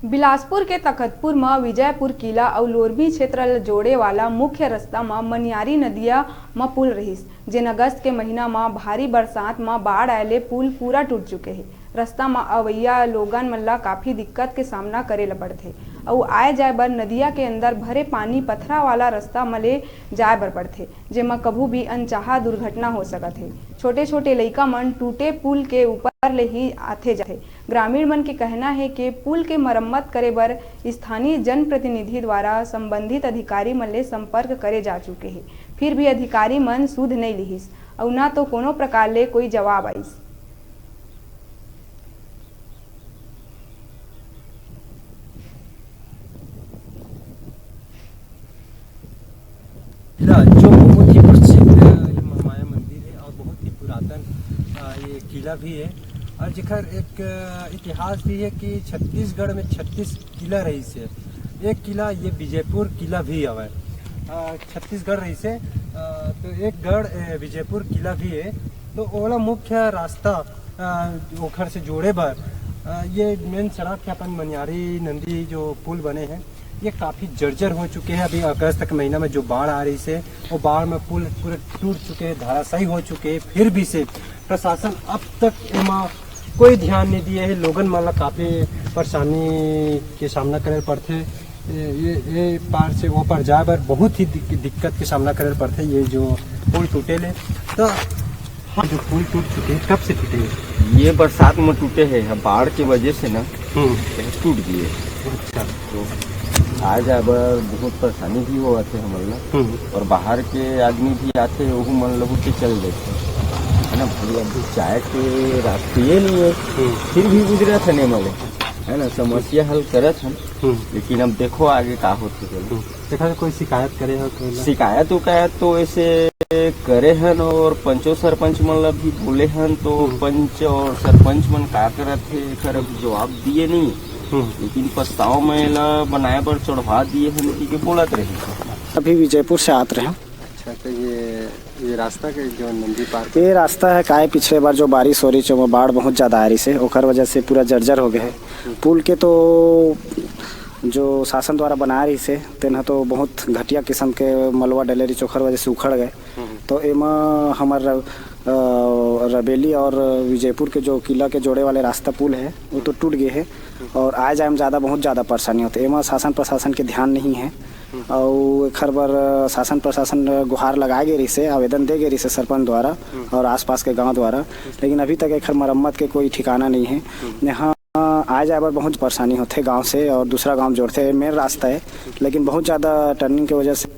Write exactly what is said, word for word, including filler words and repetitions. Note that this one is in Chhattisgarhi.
बिलासपुर के तखतपुर म विजयपुर किला अउ लोरमी क्षेत्र ल जोड़े वाला मुख्य रस्ता म मनियारी नदिया म पुल रहिस, जेन अगस्त के महीना म भारी बरसात म बाढ़ आए ले पुल पूरा टूट चुके हे। रस्ता म अवइया लोगन मन ल काफी दिक्कत के सामना करे ल पड़थे अउ आए जाए बर नदिया के अंदर भरे पानी पथरा वाला रस्ता म ले जाए बर पड़थे, जेमा कभू भी अनचाहा दुर्घटना हो सकत हे। छोटे-छोटे लइका मन टूटे पुल के ऊपर ले ही आथे जाथे। ग्रामीण मन के कहना हे के पुल के मरम्मत करे बर स्थानीय जनप्रतिनिधि द्वारा संबंधित अधिकारी मन ले संपर्क करे जा चुके हे, फिर भी अधिकारी मन सुध नइ लिहिस अउ न तो कोनो प्रकार ले कोई जवाब आइस। किला, जो बहुत ही प्रसिद्ध, अ, ये महामाया मंदिर है और बहुत ही पुरातन, अ, ये किला भी है। और जेकर एक, अ, इतिहास भी है कि छत्तीसगढ़ में छत्तीस किला रहिस है। एक किला ये विजयपुर किला भी हवय, अ, छत्तीसगढ़ रहिस है, अ, तो एक गढ़, अ, विजयपुर किला भी है। तो ओला मुख्य रास्ता, अ, ओखर से जोड़े बर, अ, ये मेन सड़क है अपन मनियारी नंदी जो पुल बने हैं, ये काफ़ी जर्जर हो चुके हैं। अभी अगस्त के महीना में जो बाढ़ आ रही से, वो बाढ़ में पुल पूरे टूट चुके हैं, धराशायी हो चुके हैं। फिर भी से प्रशासन अब तक एमा कोई ध्यान नहीं दिए है। लोगन मन ला काफ़ी परेशानी के सामना करे पड़थे। ये, ये, ये पार से वो पार जाए बर बहुत ही दिक-, दिक्कत के सामना करे पड़थे। ये जो पुल टूटे ले, तो हाँ, जो पुल टूट चुके हैं, कब से टूटे हैं? ये बरसात में टूटे हैं, बाढ़ के वजह से ना, हम्म। ये टूट गए। अच्छा। तो आ जाए बर बहुत परेशानी भी होवत है हमन ला। हम्म। और बाहर के आदमी भी आथे, ओहू मन लहू के चल देथे, है ना? मतलब जाए के रास्ते ये नहीं है, हम्म। फिर भी गुजरत है नहीं मले, है ना? समस्या हल करत हन, हम्म। लेकिन अब देखो आगे का होथे चलो। हम्म। एखर कोई शिकायत करे हो कोई ला? शिकायत उकायत तो ऐसे करे हन और पंचो सरपंच मन ला भी बोले हन, तो हम्म। पंच और सरपंच मन का करत हे, एखर अभी जवाब दिए नहीं। हम्म। लेकिन प्रस्ताव में ला बनाए बर चढ़वा दिए हन कि के बोलत रही। अभी विजयपुर से आत रहे। अच्छा, तो ये, ये रास्ता के जो नंदी पार्क ये रास्ता है, काय पिछले बार जो बारिश हो रही, जो बाढ़ बहुत ज़्यादा आ रही से, ओकर वजह से पूरा जर्जर हो गए है। हम्म। पुल के तो जो शासन द्वारा बनाए रही से, तेन ह तो बहुत घटिया किस्म के मलवा डले रही, ओखर वजह से उखड़ गए। हम्म। तो एमा हमर र-, अ, रबेली और विजयपुर के जो किला के जोड़े वाले रास्ता पुल है, वो तो टूट गए है। हम्म। और आए जाए में ज़्यादा, बहुत ज़्यादा परेशानी होते। एमा शासन प्रशासन के ध्यान नहीं है। हम्म। अउ एखर बर शासन प्रशासन गुहार लगाए गए रहिसे, आवेदन दे गए रहिसे सरपंच द्वारा हम्म। और आसपास के गांव द्वारा, लेकिन अभी तक एखर मरम्मत के कोई ठिकाना नहीं है। हम्म। यहाँ आए जाए बर बहुत परेशानी होथे गांव से और दूसरा गांव जोड़थे, मेन रास्ता है, लेकिन बहुत ज़्यादा टर्निंग के वजह से